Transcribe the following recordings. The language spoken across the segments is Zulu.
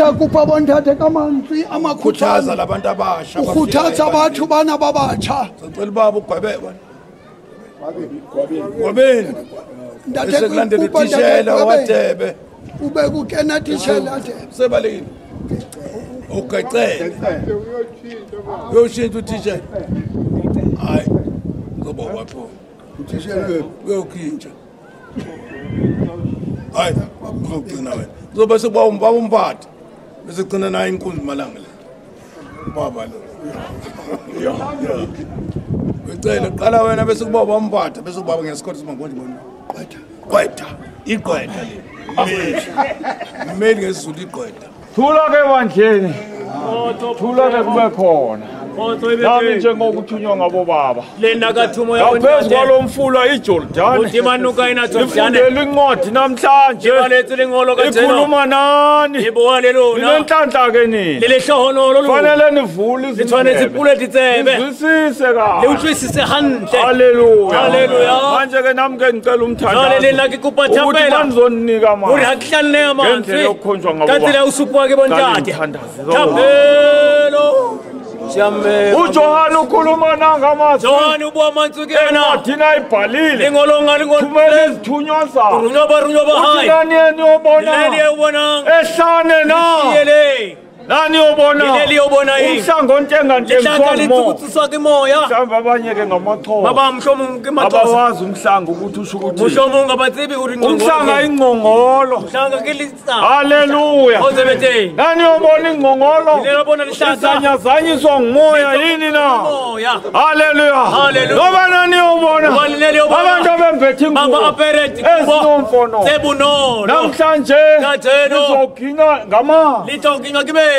Ke tla kopa bontate ka mantswe a makhutshwane. Khuthaza labantu abasha. O khuthatsa batho bana ba batjha. Sicela ubaba ugwebe wena. Gwabeni. Ntate Bese kulandela kopa ntate utishela Gwabeni. wadebe. O be ku kena tishela Hadebe. Sebalekile. Ugecele. Uyoshintsha utishela. Hayi. Uzoba wapho. Utishela Uyokhintsha. Hayi, uzogcina wena. Uzobe sekuba ubaba umphathi. Bese kugcina naye inkunzi malanga le. Baba lo. Ya. Ngicela qala wena bese kuba ubaba umphathi bese ubaba ngesikhathi simangonje bona. Qwetha. Qwetha. Iqwetha le. Mmeli ngesiZulu iqwetha. Thula ke bandleni. Thula ke kube khona. Nami njengokuthunywa ngabo baba. Lena kathumo ya Ngaphezu kwalo mfula iJordani. Udimanuka ina Jordani. Nifundele incwadi namhlanje. Ibaletse lengolo kajeno. Ikhuluma nani. Iboa le lona. Ninenhlanhla ke nini. Le lehlohonolo lona. Fanele nivule Le tshwanetse izindlebe. pule ditsebe. Nizwisise Le kahle. utlwisise hantle. Haleluya. Haleluya. Manje ke nami ke ngicela Jwale le umthandazo. nna ke kopa Ukuthi thapelo. banizonika Hore amandla. ha ke tla nneya Ngendlela mantswe. yokukhonjwa ngabo Ka tsela ya ho supuwa ke bontate. Qala ngithandaze. Thapelo. Siame. uJohane ukhuluma nangamazwi. Johane o bua mantswe ke ena. Encwadini ayibhalile. Lengolong a lengolo. Thumela izithunywa zakhe. Runywa ba runywa ba Uthi hae. nani eniyobona Le le bonang. ehlane na Yele. nani yobona Le le yobona eng? umhlanga ontengantengiswa Lehlaka le ngumoya tsukutsuswa ke moya. mhlawumbe abanye ke Ba ngamaxhosa bang mohlomong ke Maxhosa. abawazi umhlanga ukuthi usho ukuthi Mohlomong ga ba tsebe hore umhlanga ingcongolo Mohlanga ke letsa. haleluya O tsebe teng. nani yobona ingcongolo Le la bona lehlaka. izanyazanyiswa ngumoya yini na Moya. haleluya Haleluya. ngoba nani yobona Hobane le le yobona. abantu abembethe Ba ba ingubo apere dikobo ezinomfono tse bonolo. namhlanje Kajeno. nizoginqa ngamanzi Le tla kenywa ke metsi.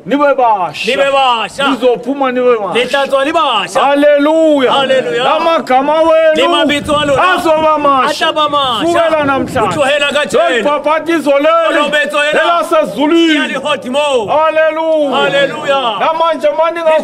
nibe basha Le be basha. nizophuma nibe Le basha tla tswa le basha. haleluya Haleluya. lamagama Le wenu mabitso a lona azoba a masha tla ba masha. sukela Ho namhlanje tlohela kajeno. lolubhaphathizo leli Kolobetso ena. Ya elasezulwini lehodimo. haleluya Haleluya. namanje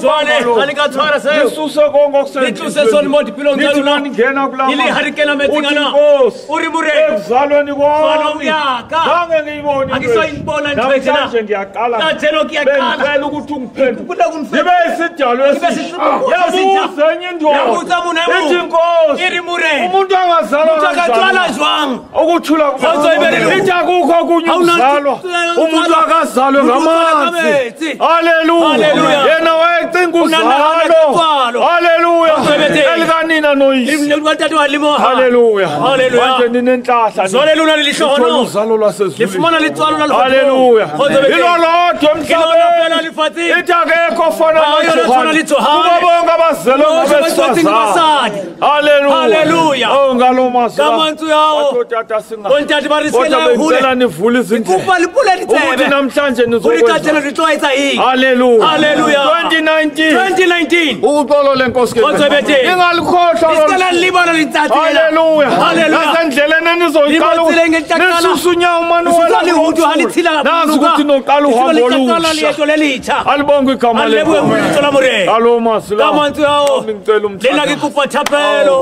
Jwale ha le ka tshwara seo. nisuse konke Le tlose sone mo dipelong tsa nithi lona. maningena Le le ha re kena metsing uthi ana. Nkosi O re Morena. ekuzalweni Tswalong kwami ya ka. zange ngiyibone Ha ke into so enje. ipona ntho e tjena. namhlanje ngiyaqala Kajeno ke a qala. bengicela ukuthi ungiphendule Ke kopa o nfetole. ngibe isidalwa Ke be esisha sebopuwa se setjha. yabuza enye indoda Yabuza mona e mong. ithi Nkosi E re Morena. umuntu angazalwa Motho a ka kanjani? tswala jwang? Ukuthula Kgotso e be le ithi akukho okunye Ha hona ukuzalwa umuntu akazalwe Umuntu o tswalwa ka ngamanzi metsi. haleluya Haleluya. yena wayecinga O na nahana ka uzalo tswalo. haleluya Kgotso e be teng. elikanina noyise Le ntate wa lemo ha. haleluya Haleluya. manje ninenhlahla Jwale lona le Nithola lehlohonolo. uzalo Le lwasezulwini fumana letswalo la lehodimo. haleluya Kgotso e be teng. yilo lodwa Ke lona fela emhlabeni lefatsheng. ithi akekho ofana Ha yona tshwana le Johane. kubo bonke abazelwe Bohle ba tswetseng ngabesifazane basadi. haleluya Haleluya. oh ngalo mazwi Ka mantswe ao. Bathi otata singa- Bontate ba re se Kodwa la hole. bengicela nivule izindlebe Kopa le pule ukuthi ditsebe. namhlanje Hore nizokwenza kajeno le tlo etsa eng? haleluya Haleluya. 2019 2019. uxolo lenkosi ke Kgotso e be teng. ningalikhohlwa Le se ke la lebala letsatsi lena. haleluya Haleluya. nasendleleni enizoyiqala Le mo tseleng e tla qala. nisusa unyawo mani Le susa lehudu ha le tshela nazi noka. ukuthi noqala Le uhambo tla qala olusha leeto le letjha. alibongwe igama A lebohe lenkosi. lebitso la Morena. Ngalo mazwi Ka lawo. mantswe ao. Nami ngicela Le nna ke umthandazo. kopa thapelo.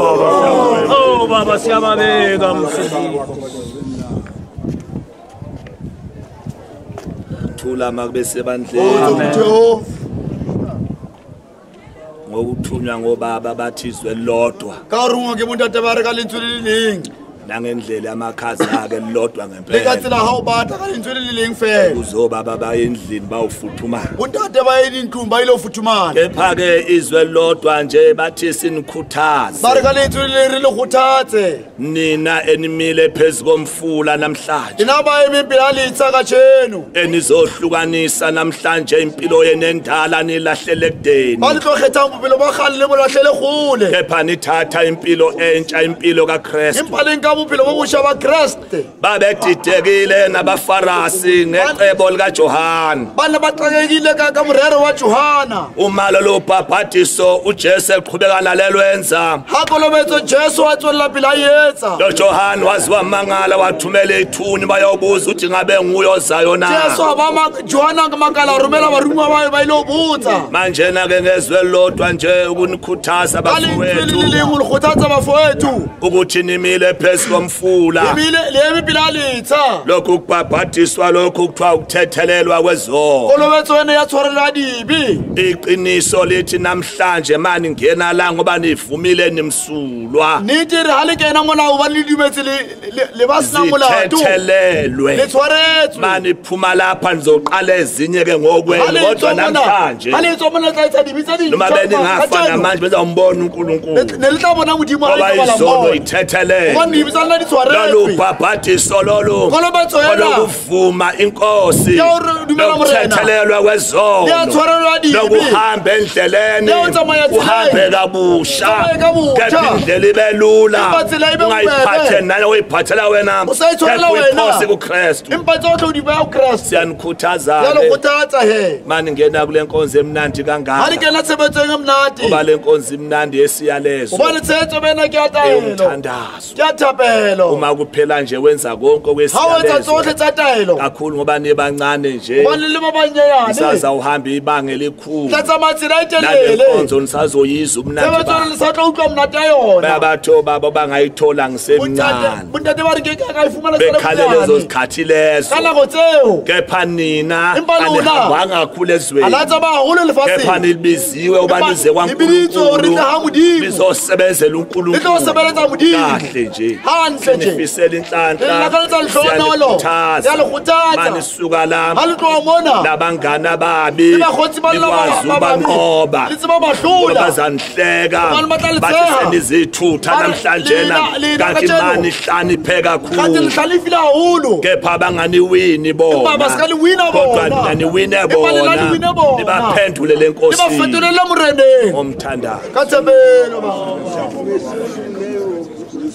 Oh baba siyababeka msisi. Thula makube sebandleni ngokuthunywa ngobaba bathi izwe lodwa Ka ho rongwa ke bontate ba re ka lentswe le le leng. nangendlela amakhaza ake lodwa Le ka ngempela tsela ha o batla ka lentswe le le leng fela. uzobaba baye endlini bawufuthumala Bontate ba ye dintlong ba ile ho futhumala. kepha ke izwe lodwa nje bathi sinikhuthaze Ba re ka lentswe le leng re le kgothatse. nina enimile phezu komfula namhlanje Lena ba emeng pela letsha kajeno. enizohlukanisa namhlanje impilo yenu endala nilahlele Ba ekudeni le tlo kgethang bophelo ba kgale le bo lahlele kgole. kepha nithatha impilo entsha impilo kaKristu Empa le nka bophelo bo botjha ba Kreste. Babedidekile nabafarasi ngecebo likaJohane. Ba ne ba xakekile ka morero wa Johana. Uma lolo bhabhadiso uJesu eqhubeka nalelwenza. Ha kolobetso Jesu a tswella pele a etsa. Lo Johane waziwa mangala wathumela ithuni bayobuza ukuthi ngabe nguye ozayo na. Jesu a ba ma Johana ka makala a romela barumuwa ba ile ho botsa. Manje na ke ngezwe lodwa nje ukunikhuthaza Ka lentswe le bafowethu le leng ho le kgothatsa bafowethu. ukuthi nimile phezu phansi komfula. Ebile le eme pela letsha. Lokhu kubhabhadiswa lokhu kuthiwa ukuthethelelwa kwezono. Kolobetso ena ya tshwarelo ya dibe. Iqiniso lithi namhlanje mani ngena la ngoba nivumile nimsulwa. Nnete re ha le kena mona hobane le dumetse le ba sena molato. Zithethelelwe. Le tshwaretswe. Mani phuma lapha nizoqala ezinye ke ngokwenu kodwa namhlanje. Ha le tswa mona tla etsa dibe tse ding. Noma beningafa namanje bezawumbona uNkulunkulu. Ne le tla bona Modimo ha le Ngoba tla izono bona. ithethelelwe. Hobane dibe tsa lona di tshwaretswe. Lolu bhabhadiso lolu. Kolobetso ena. Olokuvuma inkosi. Ya hore dumela Morena. Lokuthethelelwa kwezono. Ya tshwarelo ya dibe. Lokuhamba endleleni. Ya ho tsamaya tseleng. Uhambe kabusha. Tsamaye ka botjha. Kepha indlela ibe lula. Empa tsela e be bobebe. Ungayiphathe nani oyiphathela wena. O sa e tshwarela Kepha wena. uyiphose kuKristu. Empa tsohle o di beha ho Kreste. Siyanikhuthaza Ya le ke. kgothatsa he. Mani ngena kule nkonzo emnandi Ha le kangaka. kena tshebetsong e monate. Ngoba le nkonzo imnandi yesiyalezo. Hobane tshebetso ena ke ya taelo. Eyomthandazo. Ke ya thapelo. Uma kuphela nje wenza konke Ha o etsa okwesiyalezo. tsohle tsa taelo. Kakhulu ngoba nibancane nje. Hobane le ba banyenyane. Nisaza uhamba ibanga elikhulu. Tla tsamaya tsela e Nale telele. nkonzo nisazoyizwa ubumnandi Tshebetso bayo. le sa tla utlwa monate ya yona. Bayabathi obaba bangayithola ngisemncane. Bontate ba re ke ka e fumana sa le Bekhalele lezo monyane. zikhathi lezo. Ka nako tseo. Kepha nina Empa lona. anihambanga kakhulu Ha la ezweni. tsamaya haholo Kepha lefatsheng. nilibiziwe uba Empa nize le biditswe hore le tle ha Modimo. Lizosebenzela Le tlo uNkulunkulu. sebeletsa Modimo. Kahle nje. Hantle nje. Sinifisela inhlanhla. Le lakaletsa lehlohonolo. Siyanikhuthaza. Ya le kgothatsa. Mani suka la. Ha le tloha mona. Labangani ababi. Le bakgotsi ba lona Nikwazi ba babe. ubanqoba. Le tseba ba hlola. Bazanihleka. Hobane ba tla le Bathi tsheha. senizithutha Ba re, namhlanje na. lena Kanti kajeno. mani hlanipheka Kante le kakhulu. hlalefile haholo. Kepha banganiwini bona. Empa ba ska le wina Kodwa bona. nina niwine Empa lena le bona. wine bona. Nibaphendule le Le ba nkosi. fetolele Moreneng. Ngomthandazo. Ka thapelo ba.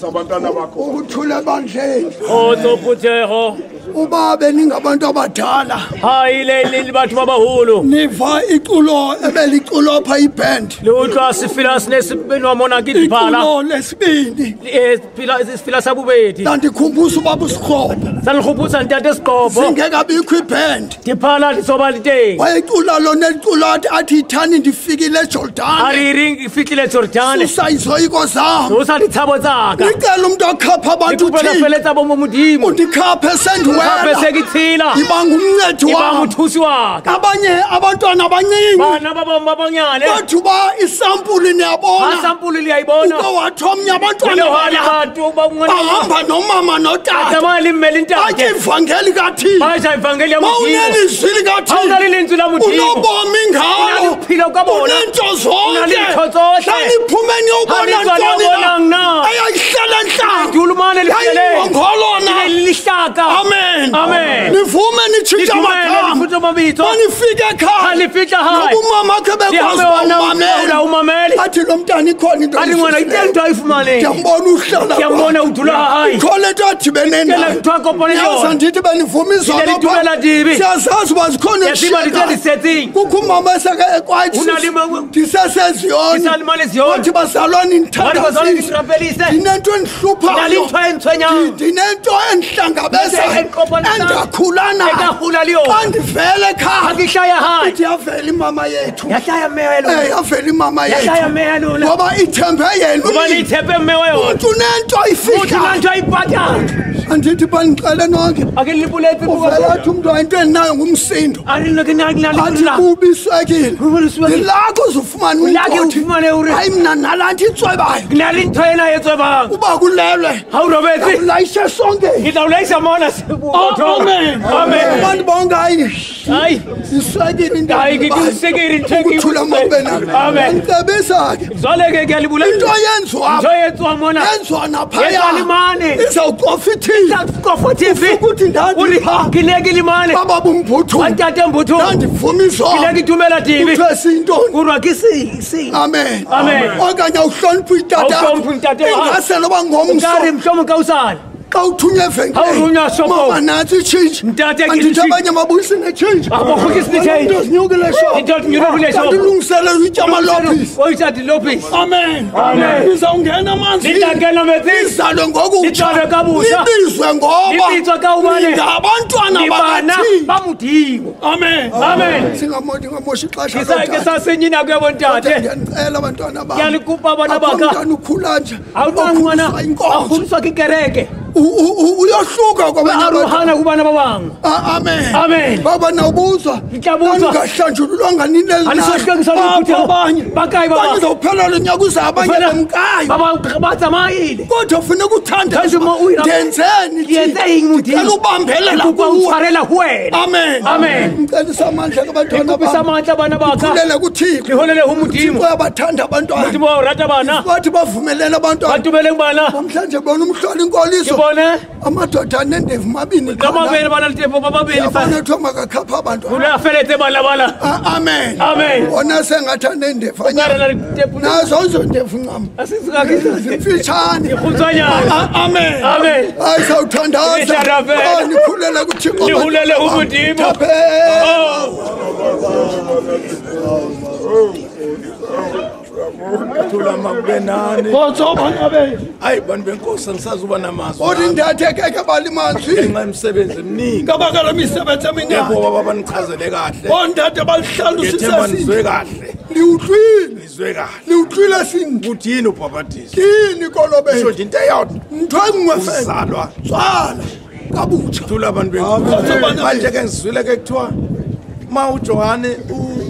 Abantwana bakho. Ukuthula ebandleni. Kgotso phuthego. Uba beningabantu abadala. Hayi le le batho ba baholo. Niva iculo ebeliculo apha iband. Le utlwa sefela se ne se binwa mona ke diphala. Iculo lesibini. Sefela sa bobedi. Ndandikhumbuza ubaba uSiqobo. Sa ngikhumbuza ntate Siqobo. Singekabikho iband. Diphala di tsoba le teng. Wayecula lona eliculo athi ithani ndifikile eJordani. A re reng fihlile Jordani. Susa izoyiko zam. Susa ditshabo tsaka. Ndicela umntu akhapha abantu Dikopela uThixo. feletsa bo mo Modimo. Undikhaphe sendiwela. Khaphe sekithila. Iba ngumncedi Iba wam. mothusi wa ka. Abanye abantwana abancinci. Bana ba bang ba banyane. Kodwa uba isampuli niyabona. Ha sampuli liyayibona. Uke wathi omnye abantwana Le hona bala. batho ba ngwana. Bahamba nomama notata. Tsamaya le mme le ntate. Batya ivangeli kaThixo. Ba ja ivangeli ya Ma Modimo. unelizwi likaThixo. Ha o na le lentswe la Modimo. Unobomi ngalo. O na le bophelo ka bona. Unento O na le zonke. dintho tsohle. Hlaniphuma niyobona Ha le tswa ntoni na. le bonang na. Ayihlala entlanga. Dulumane le fihleleng. Yayingongolo na. Le lihlaka. Amen. Amen. Nivume nitshintshe Nidumele, amagama. nifuthe mabitso. Manifike ekhaya. Ha le fihla hae. Noba umama wakhe bekwazi Sihambe uba wona umamele. umamele. Athi lo mntana ikhona into Athi ngwana ayisusileyo. iteng ntho a e fumaneng. Ndiyambona uhlala Ndiyambona udula hae. Ikhona into adibene Ke la nayo. ntho a kopane le Yazi yona. andithi benivuma izolo Ke le pha. dumela dibe. Siyazazi uba zikhona Ke tseba di tse di ezishiyekayo. setseng. Kukho umama eseke ekwathi Ho na le mangwe- ndiseseziyoni. Ke sa le mane Zion. Wathi bazalwane Ba re bazalwane ndithandazile. ndirapelise. Ndinento endihluphayo. Ke na le ntho e ntshwenyang. Ndinento endihlangabezayo. Ntho e nkopanisang. Endakhula nayo. E ka hula le yona. Xa ndivele ekhaya. Ha ke hlaya hae. Ithi yavela imama yethu. Ya hlaya mme wa lona. Yavela imama Ya hlaya yethu. mme ya lona. Ngoba ithembe yena. Hobane itshepe mme wa yona. Uthi unento Motho na ayifihlayo. ntho a ipatang. Andithi bandixele nonke. A ke le boletse Uvele athi umntu into endinayo ngumsindo. A re nna ke na le Athi la. kubi iswekile. Kubi iswekile. Ndilakho uzufumana Ulake umgodi. ufumane hore- Hayi mna nalaa nto itswebayo. Ke na le ntho ena e tswebang. Uba kulelwe. Ha o robetse. Ulayishe sonke. Ke tla o laisa mona Amen. Amen. Abantu bonke hayi. Hayi. Iswekile into. Hayi, ke iswekile ntho e ke e Ukuthula makube nalo. Amen. Ndicebisa ke. Jwale ke a le bolela. Into yenziwa. Ntho e etswang mona. Yenziwa naphaya. Yenziwa le mane. Izawucofa ithini. Kofa TV. Ukuthi ndandipha. Ke ne ke le mane. Baba boMbuthu. Ba ntate Mbuthu. Ndandivuma izolo. Ke ne ke dumela TV. Kuthiwe siyintoni? Kurwa ke se. Amen. Amen. Okanye awuhloniphi utata. Awuhloniphi utata wa hao. Ingase noba ngomso. Nkare mohlomong ka hosane. Xa uthunywa evenkileni mama nantsi itshintshi andithi abanye mabuyise netshintshi into zinyukile shop ilungiselele utya amalopisi. Amen. Nizawungena amanzini, nizalwe ngokutsha, nibizwe ngoba ningabantwana bakaThixo. Amen. Singamoshi ixesha. Ndiyanicela abantwana bam, umntana ukhula nje akhuliswa ikereke, uyohluka kwabanye aruhana kubana babang. Amen. Amen. Baba nawubuzwa ningahlanjululwanga nini abanye abanye uzawuphelela unyaka uza abanye bemkayo baba batsamayile, kodwa funeka uthanda ndenzeni ndicela ubambelela kuwe kuwena. Amen. Amen. Ngicela amandla kubantwana bami, amandla bana bakha, khulele kuThixo, liholele uMudimo, uyabathanda abantwana, uMudimo urata bana, bathi bavumelene abantwana, batumele kubana. Namhlanje bona umhloli inkoliso, amadoda anendevu mabini yabona makakhapha abantwana. Amen. Amen. Wona sengathi anendevu nazo izo ndevu ncam zimfitshane. Amen. Amen. Hayi sawuthandaza, nikhulele kuThixo, nihulele uMudimo. Thula makubenani. Hayi bantu benkosi angisazuba namazwi. Uthi ndathe keke balimazwi. Ngenxa yemisebenzi eminingi. Kabaka la misebenzi eminingi. Yebo baba banichazele kahle. Ondathe balihlaluse Ngethemba nizwe kahle. Niutlwile. Nizwe kahle. Niutlwile sinto. Uthi yini ubhabhatiso? Yini kolobetso? Isho nje into eyodwa. Ntho e nngwe fela. Uzalwa. Tswala kabutsha. Thula abantu benkosi. Manje ke ngizwile ke kuthiwa ma uJohane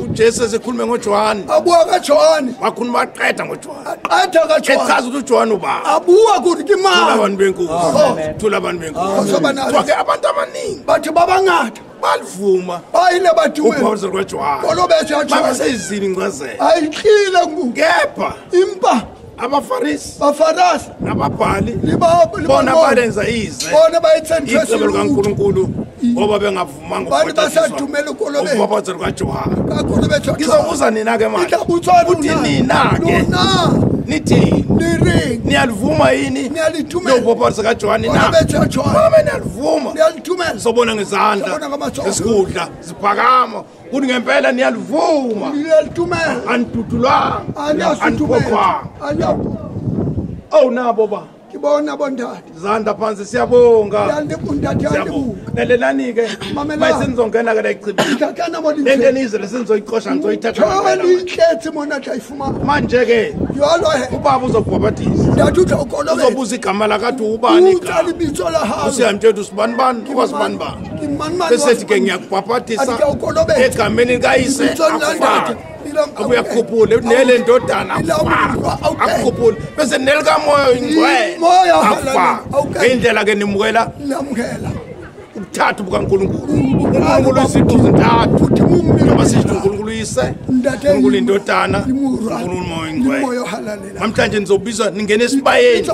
uJesu esekhulume ngoJohane, abuya kaJohane, wakhuluma waqeda ngoJohane, aqeda kaJohane, echaza ukuthi uJohane ubani, abuya kuthi ke mang. Thula abantu benkosi, thula abantu benkosi. Kuthiwa ke abantu abaningi bathi babangata balivuma bayile badume ubhaptizo lwaJohane, kolobetso yaJohane, babeseyizini incazelo ayihlile ngu kepha impa abafarisi, bafarasi nababhali bona balenza ize, bona bayithenjwe icebo likaNkulunkulu ngoba bengavumanga bantu basadumela ukolobetso ubhaptizo lukaJohane. Kakolobetso. Ngizobuza nina ke manje, uthi nina ke nithini? Niyalivuma yini niyalithumela ubhaptizo kaJohane na? Kolobetso yaJohane. Mama niyalivuma, niyalithumela. Sobona ngezandla esikhudla ziphakama kuthi ngempela niyalivuma, niyalithumela, anidudulwanga, aniphoqwanga. Oh nabo ba Ngibona bontate. Zandla phansi siyabonga. Yandibuntate yandibuka. Lalelani ke. Mase nizongena ke la echibini. Thathana mo Lento enizele senizoyiqosha nizoyithatha. Tholi mona tla ifumana. Manje ke Jwalo he. Ubaba uzobhabhatisa. Ntate uzokolobetsa. Uzobuza igama lakathi ubani igama. Utsala ibitso la hao. Usiyamthetha usibani bani kwasibani bani. Ke man man. Bese ke ngiyakubhabhatisa. Egameni likayise. Akuyakhuphula nele ndodana akukhuphula bese nelikamoya ingcwele akufa indlela ke nimukela namukela ubuthathu bukaNkulunkulu. uNkulunkulu izinto zintathu njengoba sithi uNkulunkulu uyise, uNkulunkulu indodana, uNkulunkulu umoya ingcwele. Namhlanje nizobizwa ningene esibayeni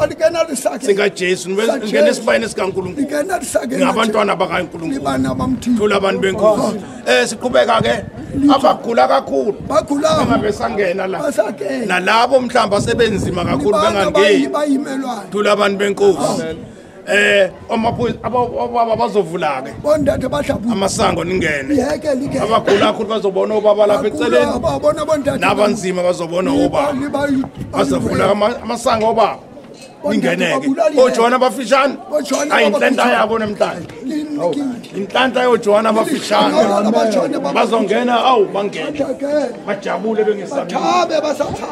sikaJesu, ningene esibayeni sikaNkulunkulu, ngabantwana bakaNkulunkulu, thula abantu benkosi. Siqhubeka ke abagula kakhulu bangabesangena la nalabo mhlawumbe asebenzima kakhulu bengangeni, thula abantu benkosi. Amaphoyisa ababa bazovula ke bontate bahlabu amasango ningene yeke abagula kakhulu bazobona obaba lapha eceleni nabanzima bazobona obaba bazovula amasango obaba ningeneke. OJohane abafishane ayinhlanhla yabo namhlanje, inhlanhla yoJohane abafishane bazongena awu bangene bajabule bengesabi,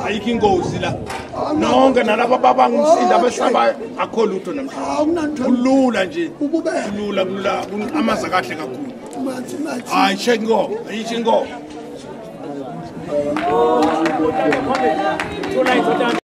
ayikho ingozi la nonke nalaba babangumsinda abesabayo akho lutho namhlanje, kulula nje, kulula kulula amaza kahle kakhulu. Hayi shengo ayishingo.